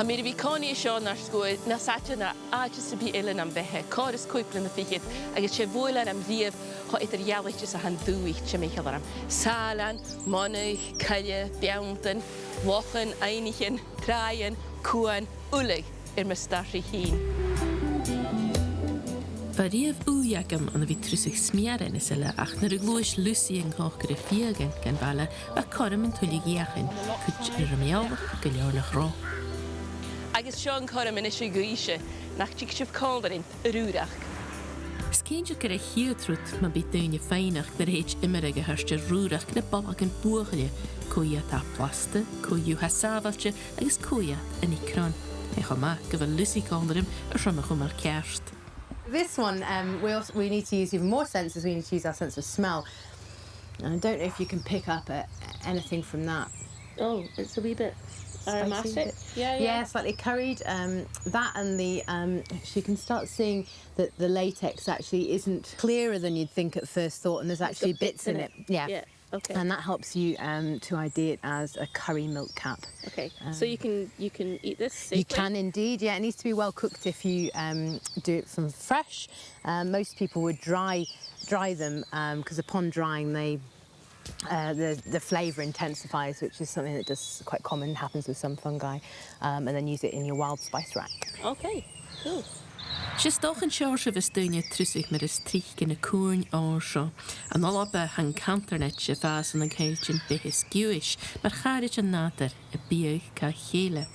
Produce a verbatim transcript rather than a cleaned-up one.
Tha mi air a bhith a' còmhnaidh an seo nar sgòr nas fhaide na àite sam bith eile nam bheatha, còrr is còig bliadhna fichead, agus 's e Mhaoilein am riamh cho eadar-dhealaichte 's a tha an dùthaich timcheall orm. Sàilean, monaidh, coille, beanntan, lochan, aibhnichean, tràighean, cuan, uile air mo stairsnich fhìn. Bha riamh ùidh agam ann a bhith a' trusadh smearaidhean is uile, ach nuair a ghluais Lucy, an cocaire fiadhain, dhan bhaile, bha cothrom an tuilleadh fheuchainn, cuid ri ram eòlach, gu leòr nach robh. Agus seo an cothrom a-nis dhuibhse, nach tig sibh còmhla rinn air ùrachd. 'S cinnteach gur e a' chiad rud mun bi daoine a' faighneachd nuair a thèid iomradh a thoirt air ùrachd na bolgan buachaille, cò iad a tha blasta, cò dhiubh a tha sàbhailte agus cò iad a nì cron. Tha e cho math gu bheil Lucy còmhla rium airson mo chumail ceart. This one, um, we also, we need to use even more senses. We need to use our sense of smell. And I don't know if you can pick up a, anything from that. Oh, it's a wee bit Spicy, aromatic. But yeah, yeah, yeah, slightly curried. Um, that and the, um, she can start seeing that the latex actually isn't clearer than you'd think at first thought, and there's actually bits in it. Yeah. Yeah. Okay. And that helps you, um, to I D it as a curry milk cap. Okay. Um, so you can, you can eat this safely? You can indeed, yeah. It needs to be well cooked if you, um, do it from fresh. Um, most people would dry, dry them, um, 'cause upon drying they, uh, the, the flavour intensifies, which is something that does quite common, happens with some fungi, um, and then use it in your wild spice rack. Okay. Cool. 'S e 's dòcha an seòrsa a bhios daoine a' trusadh mar as trice na cuain òir seo. Ann an Alba tha an cantairnead a' fàs ann an coilltean beatha is giuthais, mar chàraid an nàdair, a' biadhadh càch-chèile.